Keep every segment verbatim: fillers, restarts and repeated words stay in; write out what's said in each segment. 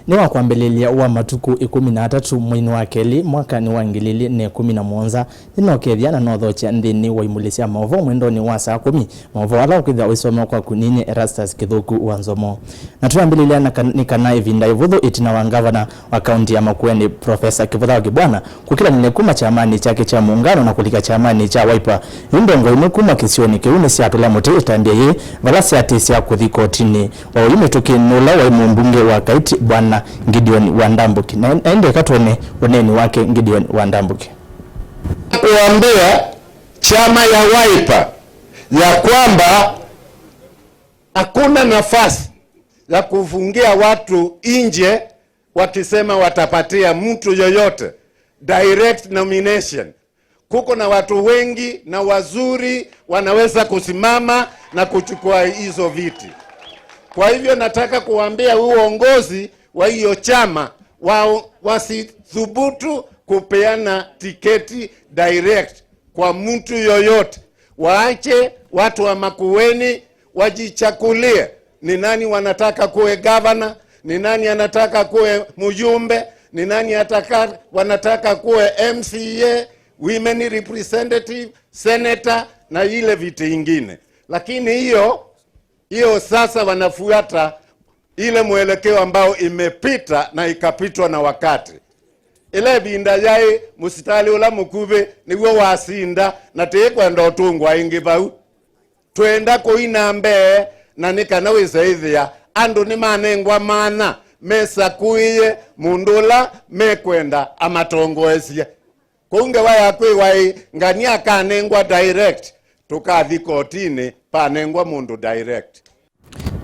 Nĩ wa kwambĩlĩlya wa matukũ ĩkũmi na atatũ mweinĩ wa kelĩ mwakanĩ wa ngili ilĩ na ĩkũmi na mũonza, nĩnokethya na nothokya nthĩnĩ wa imũlĩ sya maũvoo mwendonĩ wa saa kũmi, maũvoo ala ũkwĩthĩwa ũisomewa kwaku ninyie Erastus Kĩthũku wa Nzomo. Na twĩambĩlĩlya na kan-, nĩ kana ĩvinda ĩvũthũ ĩtina wa ngavana wa kaunti ya Makueni, Profesa Kĩvũtha wa Kĩbwana, kũkĩlanĩlya kuma kyamanĩ kyake kya Muungano na kũlika kyamanĩ kya Wiper. Yu ndongoi imwe kuma kĩsionĩ kĩu nĩsyatũla mũtĩ ĩtambya yĩĩ, vala syatĩsya kũthi kotinĩ. O yu mĩtũkĩ nĩ ũla waĩ mũmbunge wa Kaiti, Bwana Gideon Wandambuki. Na, na ĩndĩ eka twone ũneeni wake Gideon Wandambuki. Kuambia chama ya Wiper ya kwamba hakuna nafasi ya kufungia watu nje wakisema watapatia mtu yoyote direct nomination. Kuko na watu wengi na wazuri wanaweza kusimama na kuchukua hizo viti. Kwa hivyo nataka kuambia uongozi wa hiyo chama wa, wasithubutu kupeana tiketi direct kwa mtu yoyote. Waache watu wa Makueni wajichakulie ni nani wanataka kuwe gavana, ni nani anataka kuwe mjumbe, ni nani ataka, wanataka kuwe M C A, women representative, senator na ile viti ingine. Lakini hiyo, hiyo sasa wanafuata ile mwelekeo ambao imepita na ikapitwa na wakati. Ĩla ĩvinda yaĩ mũsitalĩ ũla mũkuvĩ nĩw'o wasinda, na tĩĩkwenda ũtũngwa ĩngĩ vau. Twenda kũi na mbee, na nĩ kana wĩse ĩthĩa andũ nĩmanengwa maana mesakũĩe mũndũ ũla mekwenda amatongoesye. Kwoou ngewa yaku ĩwaĩ ngania akanengwa direct, tũkathi kotinĩ panengwa mũndũ direct.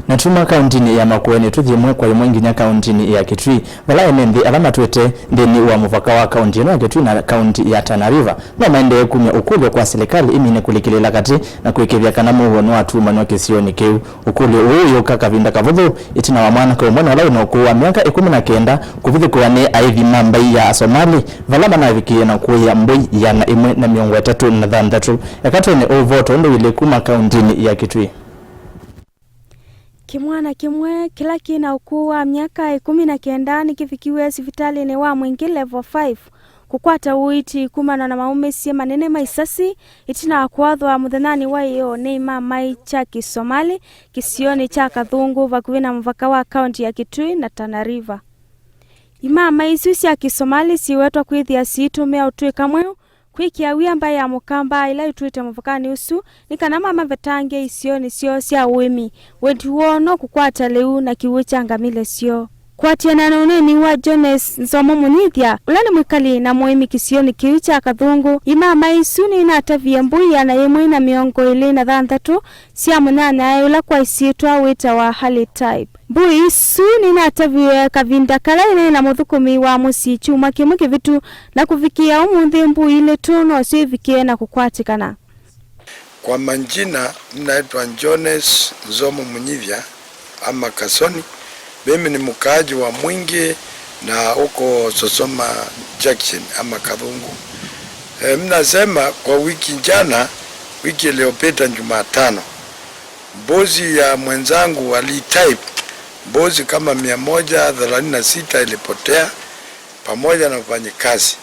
Na tuma kauntinĩ ya Makueni tũthi ĩmwe kwa ĩmwe nginya kauntinĩ ya Kitui, vala ene nthĩ ala matwĩte nthĩnĩ wa mũvaka wa kaunti ĩno ya Kitui na kaunti ya Tana River no maendee kumya ũkũlyo kwa silikalĩ ĩmine kũlikĩlĩĩla katĩ na kũĩkĩĩthya kana mũuo nĩwatumanw'a kĩsionĩ kĩu. Ũkũlyo ũũ ũyũka kavinda kavũthũ ĩtina wa mwanake ũmwe na ũla wĩna ũkũũ wa myaka ĩkũmi na kenda kũvithũkĩwa nĩ aĩthi ma mbaĩ ya Asomali, vala manavikĩie na kũĩa mbũi ĩana ĩmwe na mĩongo ĩtatũ na thanthatũ. Eka twone ũvoo tondũ wĩlĩ kuma kauntinĩ ya Kitui. Kĩmwana kĩmwe kĩla kĩ na ũkũũ wa myaka ĩkũmi na kenda nĩkĩvikiw'e sivitalĩnĩ wa Mwingĩ Level five kũkwata ũiiti kumana na maũmĩsye manene ma isasi ĩtina wa kũathwa mũthenyanĩ wa ĩyoo nĩ imamaĩ kya Kĩsomalĩ kĩsionĩ kya Kathũngũ vakuvĩ na mũvaka wa kaunti ya Kitui na Tana River. Imamaĩ isu sya Kĩsomalĩ syĩwetwa kwĩthĩa siitũmĩa ũtw'ĩka mweũ kwĩkĩa wia mbaĩ ya Mũkamba ĩla ĩtwĩte mũvakanĩ ũsu nĩ kana mamavetangĩe isionĩ syoo sya ũĩmi. Wendi woo no kũkwata lĩu na kĩw'ũ kya ngamĩle syoo. Kũatĩanĩa na ũneeni wa Jones Nzomo Mũnyithya, ũla nĩ mwĩkali na mũĩmi kĩsionĩ kĩu kya Kathũngũ, imamaĩ isu nĩinatavie mbũi ĩana yĩmwe na mĩongo ĩlĩ na thanthatũ sya mũnyanyae ũla kwa ĩsyĩtwa wĩtawa Harley Type. Mbũi isu nĩnataviwe kavinda kala ĩnĩ na mũthũkũmi wa mũsyĩ kyumwa kĩmwe kĩvĩtu, na kũvikĩĩa ũmũnthĩ mbũi ilĩ tũ nosyo ivikĩe na kũkwatĩkana. Kwa majina, ninaitwa Jones Nzomo Munyithya ama Kasoni. Mimi ni mkaaji wa Mwingi na huko Sosoma Junction ama Kathungu. E, mnasema kwa wiki jana, wiki iliyopita Jumatano, mbuzi ya mwenzangu walitype, mbuzi kama mia moja thelathini na sita ilipotea pamoja na wafanyikazi,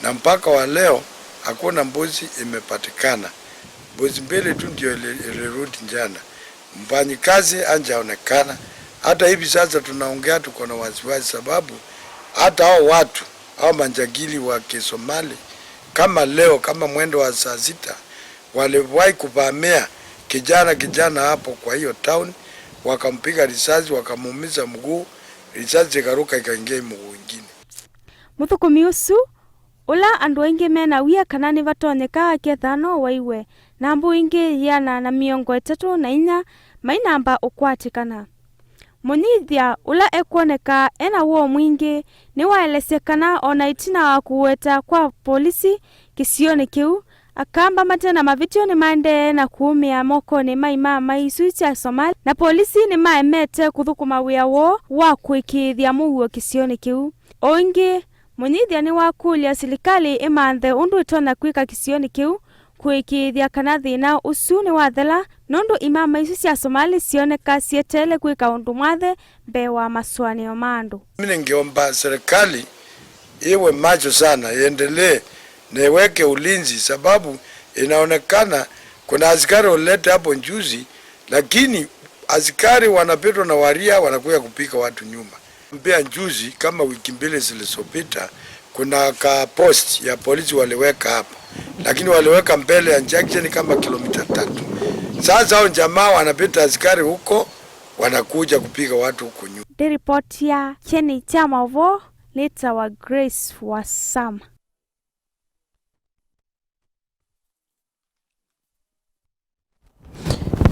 na mpaka wa leo hakuna mbuzi imepatikana. Mbuzi mbili tu ndio ili-, ilirudi jana. Mfanyikazi hajaonekana. Hata hivi sasa tunaongea, tuko na wasiwasi, sababu hata hao watu, hao majangili wa Kisomali, kama leo, kama mwendo wa saa sita, waliwahi kuvamia kijana, kijana hapo kwa hiyo town, wakampiga risasi, wakamuumiza mguu, risasi ikaruka ikaingia mguu ingine. Mũthũkũmi ũsu, ũla andũ aingĩ mena wia kana nĩvatonyeka aketha no waiwe, na mbũi ingĩ ĩana na mĩongo ĩtatũ na inya mainamba ũkwatĩkana. Mũnyithya, ũla ekwoneka ena woo mwingĩ, nĩwaelesya kana o na ĩtina wa kũweta kwa polisi kĩsionĩ kĩu, Akamba mate na mavĩtyo nĩmaendee na kũũmĩa mokonĩ ma imamaĩ isu sya Somali, na polisi nĩmaemete kũthũkũma wĩa woo wa kũĩkĩĩthya mũuo kĩsionĩ kĩu. O ĩngĩ, Mũnyithya nĩwakũlya silikalĩ ĩmanthe ũndũ ĩtonya kwĩka kĩsionĩ kĩu kũĩkĩĩthya kana thĩna ũsu nĩwathela, nũndũ imama isu sya Somali syoneka syeteele kwĩka ũndũ mwathe mbee wa masũanĩo ma andũ. Mimi ningeomba serikali iwe macho sana, iendelee na iweke ulinzi, sababu inaonekana kuna askari walileta hapo juzi, lakini askari wanapitwa na waria, wanakuja kupiga watu nyuma. Mpya juzi, kama wiki mbili zilizopita, kuna ka post ya polisi waliweka hapo, lakini waliweka mbele ya junction kama kilomita tatu. Sasa hao jamaa wanapita askari huko, wanakuja kupiga watu huko nyuma. Ndĩ ripoti ya kyeni kya maũvoo nĩtawa Grace Wasama.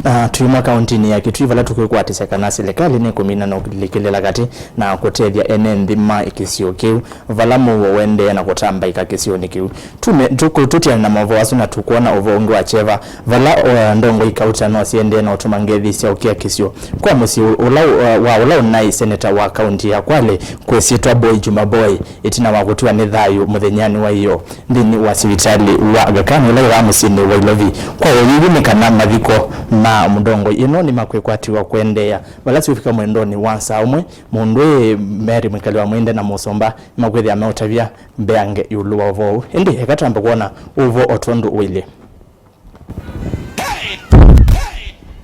Na tũima kaũntĩnĩ ya Kitui, vala tũkwĩkwatĩsya kana silikalĩ nĩkũmina na ũlikĩlĩla katĩ na kũtethya ene nthĩ ma kĩsio kĩu, vala mũuo ũendee na kũtambaĩka kĩsionĩ kĩu. Tume-, tũkũ-, tũtiane na maũvoo asu na tũkwona ũvoo ũngĩ wa kyeva, vala, uh, ndongoi kauta no siendee na ũtũma ngethi sya ũkĩa kĩsio kwa mũsyĩ ũla, uh, wa ũla ũnaĩ seneta wa kaũntĩ ya Kwale kwĩsyĩtwa Boy Juma Boy, ĩtina wa kũtiwa nĩ thayũ mũthenyanĩ wa ĩyoo nthĩnĩ wa sivitalĩ wa Aga Khan ũla wĩ vaa mũsyĩnĩ wa Ilovi. Kwa ũyĩvi nĩ kana mathiko ma ndongoi ĩno nĩmakwĩkwatiwa kũendeea vala siũvika mwendonĩ wa saa ũmwe. Mũndũ ĩ Mary Mwĩkali wa Mwinde na Mũsomba nĩmakwĩthĩa meũtavya mbeange ĩũlũ wa ũvoo ũũ. Ĩndĩ eka twambe kwona ũvoo o tondũ ũilyĩ.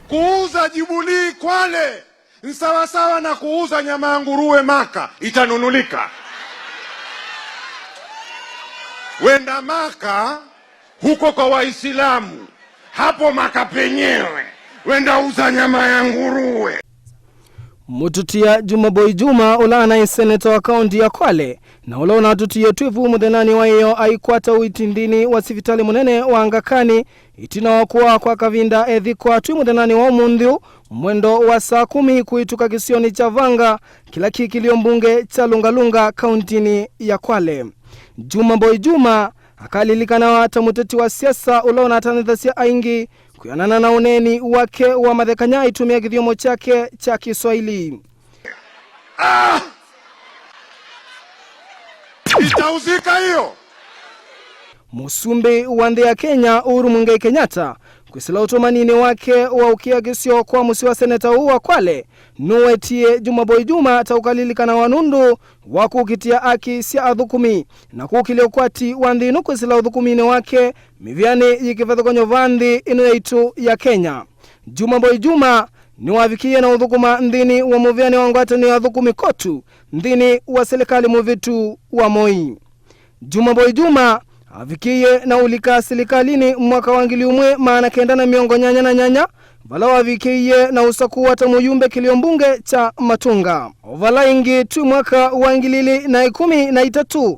Kuuza Jubilee Kwale ni sawasawa na kuuza nyama ya nguruwe Maka, itanunulika. Wenda Maka huko kwa Waislamu, hapo Maka penyewe, wenda uza nyama ya nguruwe. Mũtũtia Juma Boy Juma, ũla anaĩ seneta wa kaũntĩ ya Kwale, na ũla ũnatũtie twĩ vu mũthenyanĩ wa ĩyoo, aikwata ũiiti nthĩnĩ wa sivitalĩ mũnene wa Aga Khan, ĩtina wa kũaa kwa kavinda ethikwa twĩ mũthenyanĩ wa ũmũnthĩ ũũ, mwendo wa saa kũmi kũvĩtũka kĩsionĩ kya Vanga, kĩla kĩ kĩlio mbunge kya Lunga Lunga, kaũntĩnĩ ya Kwale. Juma Boy Juma akalilikanawa ta mũteti wa siasa ũla ũnatanĩthasya aingĩ kwĩanana na ũneeni wake wa mathekany'a aitũmĩa kĩthyomo kyake kya Kiswahili. Ah! Itauzika hiyo. Mũsumbĩ wa nthĩ ya Kenya, Uhuru Muigai Kenyatta, kwĩsĩla ũtũmaninĩ wake wa ũkĩa kĩsio kwa mũsyĩ wa seneta ũũ wa Kwale, nũwetie Juma Boy Juma ta ũkalilikanawa nũndũ wa kũkitĩa aki sya athũkũmi na kũkĩlya ũkwati wa nthĩ ĩno kwĩsĩla ũthũkũminĩ wake mĩvĩanĩ yĩ kĩvathũkany'o va nthĩ ĩno yaitũ ya Kenya. Juma Boy Juma nĩwavikĩie na ũthũkũma nthĩnĩ wa mũvĩanĩ wa ngwatanĩo ya athũkũmi KOTU nthĩnĩ wa silikalĩ mũvĩtu wa Moi. Juma Boy Juma avikĩie na ũlika silikalĩnĩ mwaka wa ngili ũmwe maana kenda na mĩongo nyanya na nyanya, vala wavikĩie na ũsakũwa ta mũyumbe kĩlio mbunge kya Matunga. O vala ĩngĩ twĩ mwaka wa ngili ilĩ na ĩkũmi na itatũ,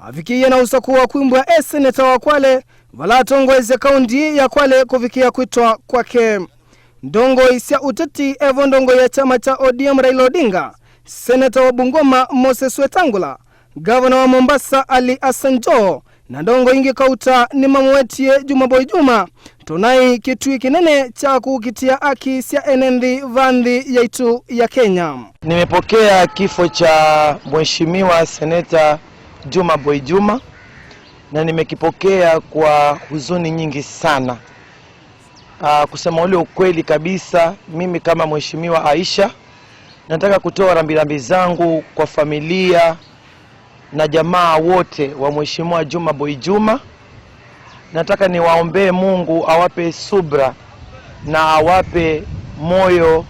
avikĩie na ũsakũwa kwimbwa e seneta wa Kwale, vala atongoesye kaũntĩ ya Kwale kũvikĩa kwĩtwa kwake. Ndongoi sya ũteti, evo ndongoi ya kyama kya O D M Raila Odinga, seneta wa Bungoma Moses Wetangula, ngavana wa Mombasa Ali Hassan Joho, na ndongoi ingĩ kauta nĩmamũwetie Juma Boy Juma ta ũnaĩ kĩtui kĩnene kya kũkitĩa aki sya ene nthĩ va nthĩ yaitũ ya Kenya. Nimepokea kifo cha Mheshimiwa Seneta Juma Boy Juma, na nimekipokea kwa huzuni nyingi sana. Ah, kusema ule ukweli kabisa, mimi kama Mheshimiwa Aisha, nataka kutoa rambirambi zangu kwa familia na jamaa wote wa Mheshimiwa Juma Boy Juma. Nataka niwaombee Mungu awape subra na awape moyo,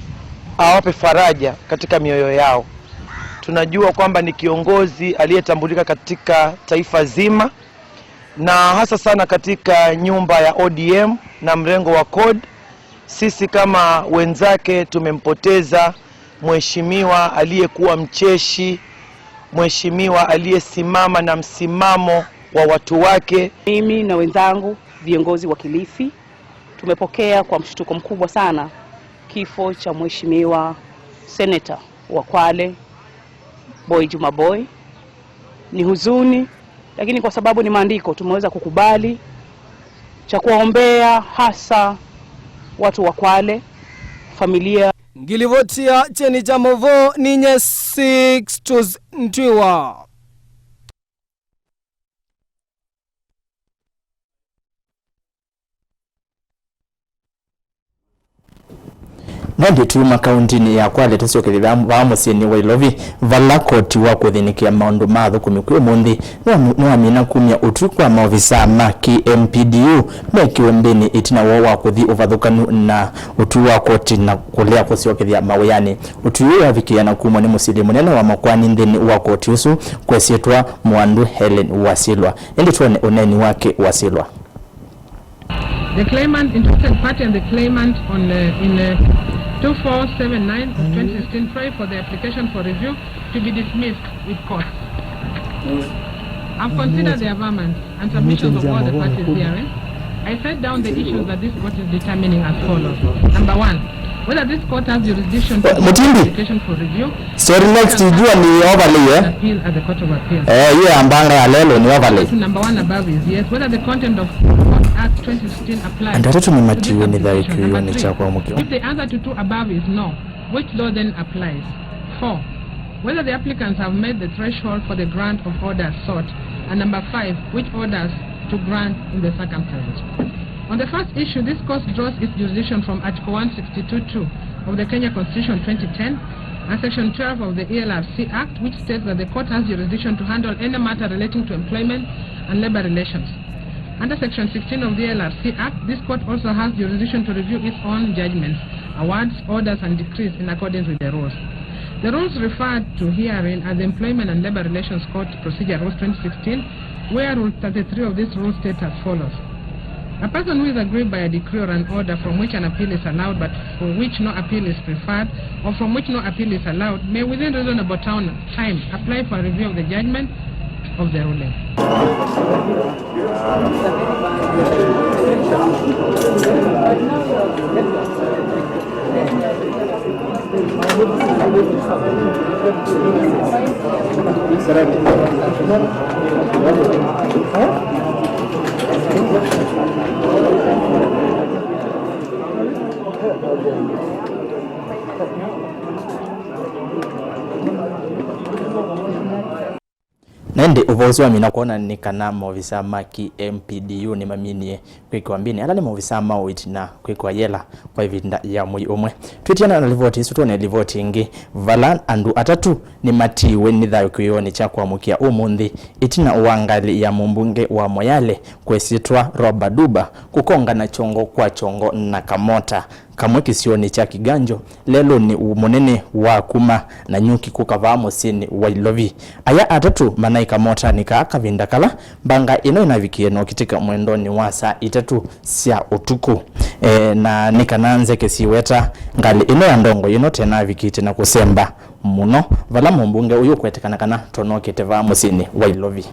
awape faraja katika mioyo yao. Tunajua kwamba ni kiongozi aliyetambulika katika taifa zima, na hasa sana katika nyumba ya O D M na mrengo wa CORD. Sisi kama wenzake tumempoteza mheshimiwa aliyekuwa mcheshi, mheshimiwa aliyesimama na msimamo wa watu wake. Mimi na wenzangu viongozi wa Kilifi tumepokea kwa mshtuko mkubwa sana kifo cha mheshimiwa senator wa Kwale, Boy Juma Boy. Ni huzuni, lakini kwa sababu ni maandiko, tumeweza kukubali cha kuwaombea hasa watu wa Kwale, familia. Ngilivotia kyeni kya maũvoo, ninye Sixtus Ntwiwa. Na ĩndĩ twuma kaũntĩnĩ ya Kwale, tũsyokethye vaa, vaa mũsyĩnĩ wa Ilovi, vala koti wa kũthĩnĩkĩa maũndũ ma athũkũmi kwĩ ũmũnthĩ nĩwam-, nĩwamina kumya ũtwi kwa maovisaa ma K M P D U me kĩũmbĩnĩ ĩtina woo wa kũthi ũvathũkanu na ũtwi wa koti na kũlea kũsyokethya mawĩanĩ. Ũtwi ũũ wavikĩĩa na kumwa nĩ mũsili mũnene wa makoani nthĩnĩ wa koti ũsu, kwĩsyĩtwa Mwandu Helen Wasilwa. Ĩndĩ twone ũneeni wake Wasilwa. The claimant, interested party and the claimant on, uh, in, uh, two four seven nine of twenty sixteen, pray for the application for review to be dismissed with costs. I've considered the averments and submissions of all the parties herein. I set down the issues that this court is determining as follows. Number one, whether this court has jurisdiction to Mutindi. Application for review. Story next, ijua ni overlay, eh? Appeal at the Court of Appeal. Eh, hiyo ya mbanga ya lelo ni overlay. To number one above is yes, whether the content of Court Act twenty sixteen applies. Andũ atatũ nĩmatiwe nĩ thayũ kĩwĩonĩ kya kwamũkĩwa. If the answer to two above is no, which law then applies? Four, whether the applicants have met the threshold for the grant of orders sought, and number five, which orders to grant in the circumstances. On the first issue, this court draws its jurisdiction from Article one sixty-two two of the Kenya Constitution twenty ten and Section twelve of the E L R C Act, which states that the court has jurisdiction to handle any matter relating to employment and labor relations. Under Section sixteen of the E L R C Act, this court also has jurisdiction to review its own judgments, awards, orders, and decrees in accordance with the rules. The rules referred to herein are the Employment and Labor Relations Court Procedure Rules twenty sixteen, where Rule thirty-three of this rule states as follows. A person who is aggrieved by a decree or an order from which an appeal is allowed but for which no appeal is preferred, or from which no appeal is allowed, may within reasonable town, time apply for a review of the judgment of the ruling. Na ĩndĩ ũvoo ũsu wamina kwona nĩ kana maovisaa ma K M P D U nĩmaminie kwĩkĩwa mbĩnĩ ala nĩ maovisaa ma ũiiti na kwĩkĩwa yela kwa ĩvinda ya mwei ũmwe. Twĩtiana na livoti ĩsu, twone livoti ĩngĩ vala andũ atatũ nĩmatiiwe nĩ thayũ kĩwĩonĩ kya kwamũkĩa ũmũnthĩ ĩtina wa ngalĩ ya mũmbunge wa Moyale kwĩsyĩtwa Roba Duba kũkongana kyongo kwa kyongo na kamota kamwe kĩsionĩ kya Kiganjo lelũnĩ mũnene wa kuma Nanyuki kũka vaa mũsyĩnĩ wa Ilovi. Aya atatũ manaĩ kamotanĩ kaa kavinda kala mbanga ĩno ĩnavikie na ũkitĩka mwendonĩ wa saa itatũ sya ũtukũ. E, na nĩ kana nzeke siweta ngalĩ ĩno ya ndongo ĩno tenavikĩte na kũsemba mũno vala mũmbunge ũyũ ũkwetĩkana kana tonokĩte vaa mũsyĩnĩ wa Ilovi.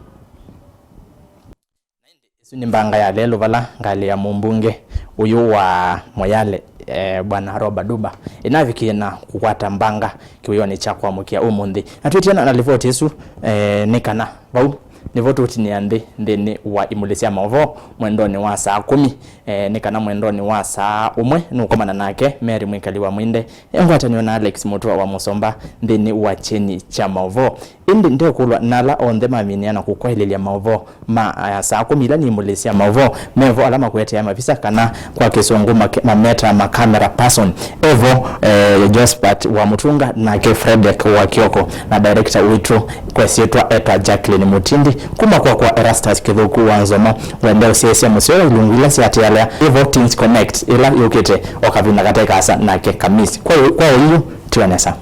Ĩsu nĩ mbanga ya lelũ vala ngalĩ ya mũmbunge ũyũ wa Moyale, eh, Bwana Roba Duba ĩnavikie na kũkwata mbanga kĩwĩonĩ kya kwamũkĩa ũmũnthĩ. Na twĩtiana na livoti ĩsu, eh, nĩ kana vau nĩvo tũtinĩa nthĩ nthĩnĩ wa imũlĩ sya maũvoo mwendonĩ wa saa kũmi, eh, nĩ kana mwendonĩ wa saa ũmwe nũkomana nake Mary Mwĩkali wa Mwinde, e ngwatanĩo na Alex Mũtũa wa Mũsomba nthĩnĩ wa kyeni kya maũvoo. Ĩndĩ ndekũlwa na ala onthe maminĩa na kũkwaĩlĩlya maũvoo ma, ah, saa kũmi ila nĩ imũlĩ sya maũvoo mevo ala makũetea mavisa kana kwa kĩsũngũ make-, mametaa ma camera person. Evo, eh, Josephat wa Mũtunga nake Frederick wa Kioko na director witũ kwa syĩtwa etwa Jacqueline Mutindi kuma kwakwa Erastus Kĩthũku wa Nzomo. Wende ũsyaĩsya mũseo wa ilungu ila syaatĩalea Evo Teens Connect ĩla yũkĩte o kavinda kate kaasa nake Kamisi. Kwa, kwa ũiu, tiwa nesa.